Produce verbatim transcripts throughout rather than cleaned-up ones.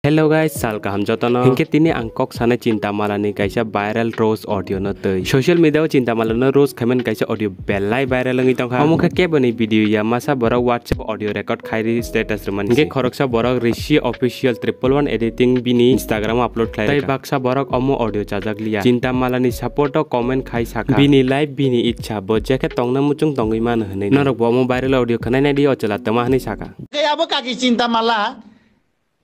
Hello guys, sal kaham jotono. Hinkhe tini ang kok sanai Chinta Malani kaisa viral roast audio no twi. Social media o Chinta Malano roast khaimani kaisa audio belai viral wngwi tongkha. Omo khe keboni video ya, masa borok WhatsApp audio record khairi status rwmani. Hinkhe khoroksa borok Rishi Official triple one editing bini Instagram o upload khlai rwkha. Tei baksa borok omo audio chajak liya. Chinta Malani support o comment khai sakha. Bini life, bini ichha, bo jekhe tongna muchung tongwi mano hwnwi. Norok bo omo viral audio khwnai naidi, o chwla tama hwnwi sakha. Khe abo kaki Chinta Mala,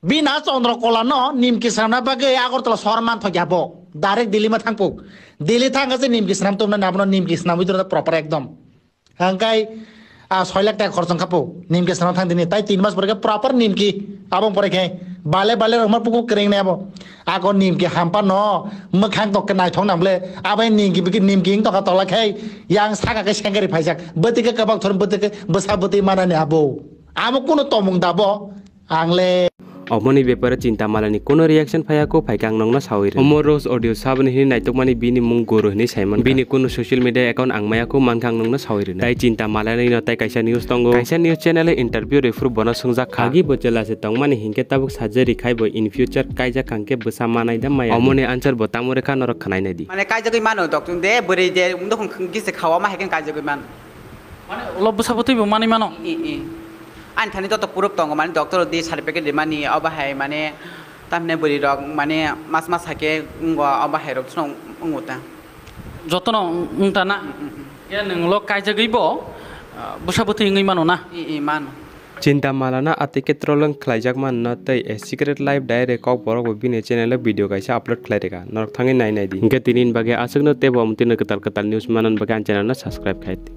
bina Chandra Kola no nimki swnamna bagwi Agartala sohor man thokya bo. Direct Delhi ma thangpuk. Delhi thangkha se nimki swnam tumnani, abono nimki swnamwi tongna proper ekdom. Hangkai, ah, soi lakh taka khorchong khapo, nimki swnam thang dini, tai tin mas pore khe proper nimki, abong pore khe, bale bale rok ma puku kwrwng nai abo. Ako nimki hampa no, mwkhang tok khe naithok nang ble, abai nimki bikhe nimki wng tokha tola khe, yang saka khe sengkari phaijak, bwtwi khe kwbak thor bwtwi khe bwsa bwtwi manani abo. Amo kuno tomung da bo, ang le. Omoni bepare Chinta Malani kuno reaction phaiya ko, phaikhe ang nongno sawi rwno. Omo roast audio saboni hini naitukmani bini mung Guru hini saimang. Bini kuno social media account ang maya ko, mankha ang nongno sawi rwno. Tai Chinta Malani no tai kaisa news tongo. Kaisa news channel o interview rwphuru bono swngjak kha. Agi bo chwla se tongmani hinkhe tabuk surgery khai bo in future kaijak hangkhe bwsa manai da maya. Omoni answer bo tamo rwkha norok khwnai naidi. Mane kaijagwi mano doctor de, bwrwi de, wngdokong gise khawa ma hai khe kaijagwi mano. Mane ulo bwsa bwtwi bo manwi mano? I, i. Ani thani joto proof tongo, mane doctor di certificate rimani, obo hai mane tamni bwrwi rok mane mas mas hai khe wngo, obo hai rok sono wngo ta. Jotono wng ta na? Mm, mm, mm. Khe nwng ulo kaijagwi bo, ah, bwsa bwtwi wngwi mano na? I, i, mano. Chinta Malana atwi khe trolling khlaijak manno tei A Secret Life Diary Kokborok bo bini channel o video kaisa upload khlai rwkha, norok thangwi nai nai di. Hinkhe tini ni bagwi aswkno tei bo omo twino kwtal kwtal news manna bagwi ani channel no subscribe khai di.